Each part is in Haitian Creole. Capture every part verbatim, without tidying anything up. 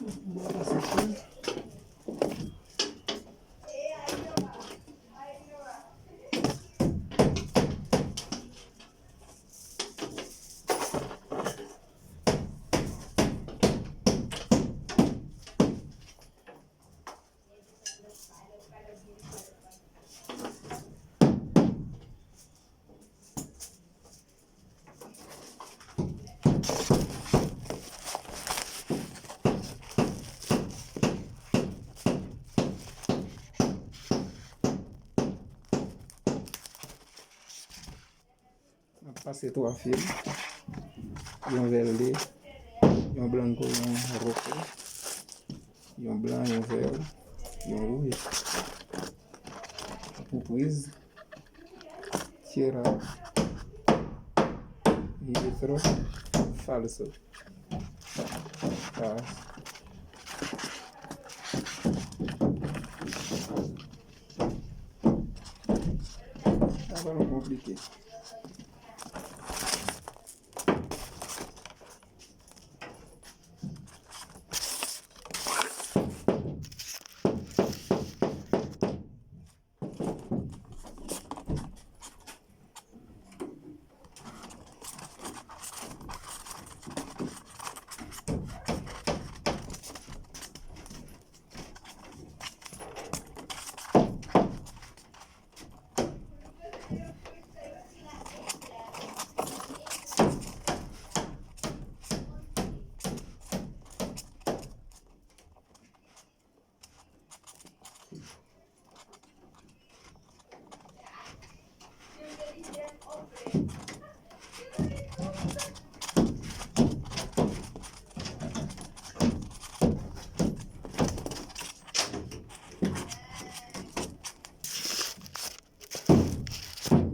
Bon, pase sou. M ap pase twa fil, yon vède, yon blanco, yon rojo, yon blan, yon vè, yon wouj. Pou priz, tierra, y otro falso. Sa. Sa pa konplike.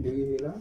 Li rive la.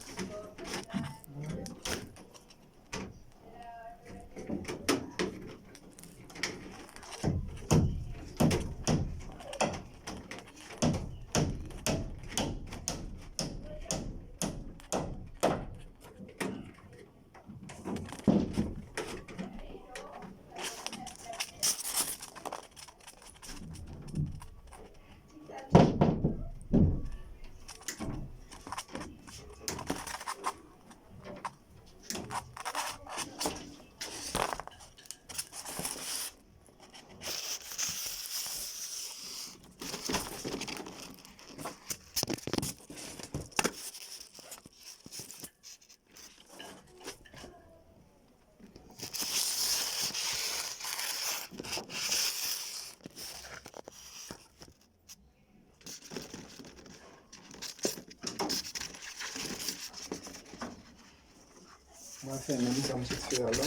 Mwen fè menm jan m sot fè a la.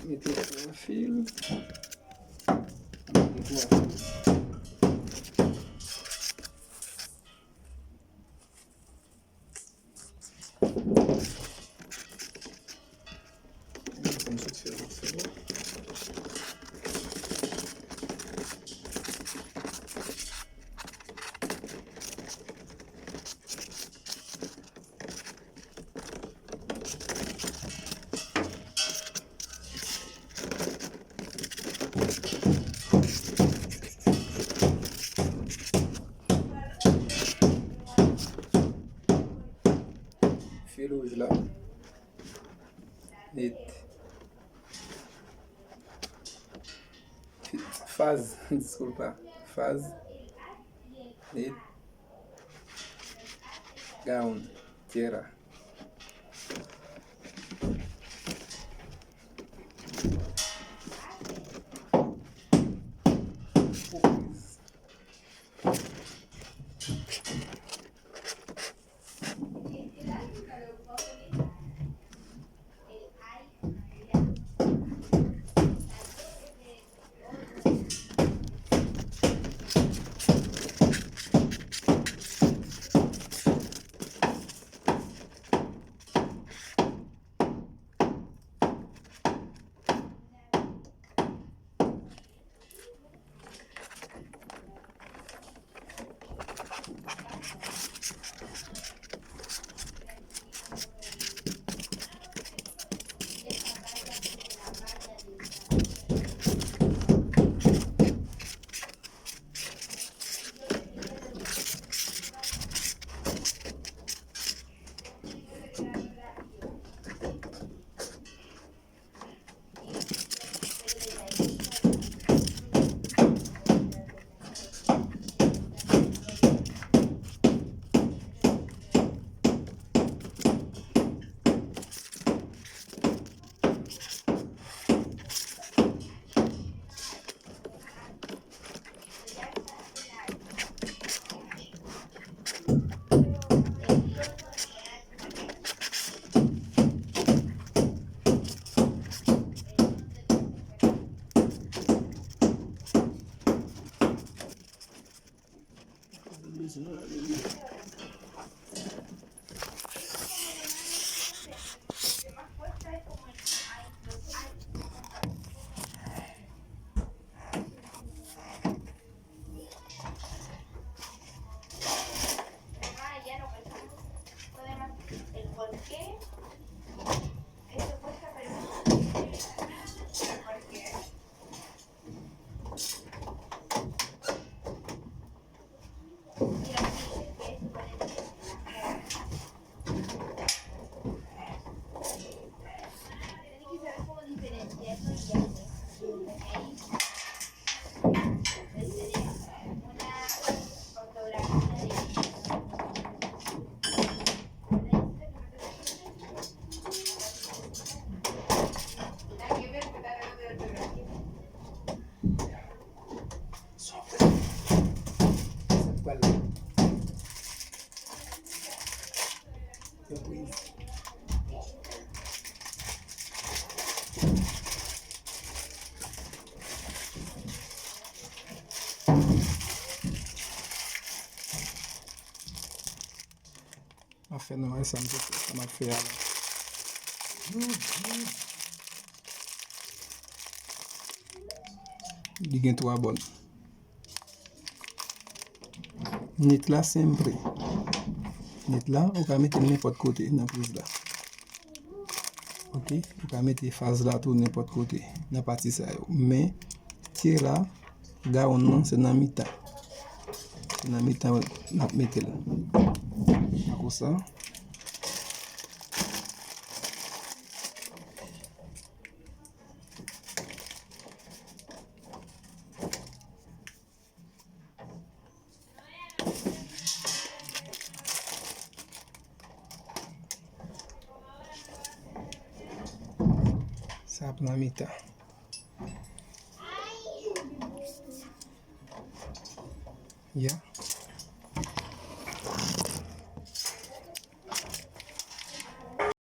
Mete twa fil. Mete twa fil. Fil wouj la. Nèt. Faz, disculpa. Faz. Nèt. Gown. Tierra. Sa pral la. Sipriz. M ap fè nou wè sa m te fè, sa m ap fè a la. Li gen twa bòn. Net la senpre. Net la, ou ka mete l nenpòt kote nan priz la. Ok, ou ka mete faz la tou nenpòt kote nan pati sa yo. Men, tye la, Down nan, se nan mitan. Se nan mitan n ap mete l. Tankou sa. Sa ap nan mitan. Ya.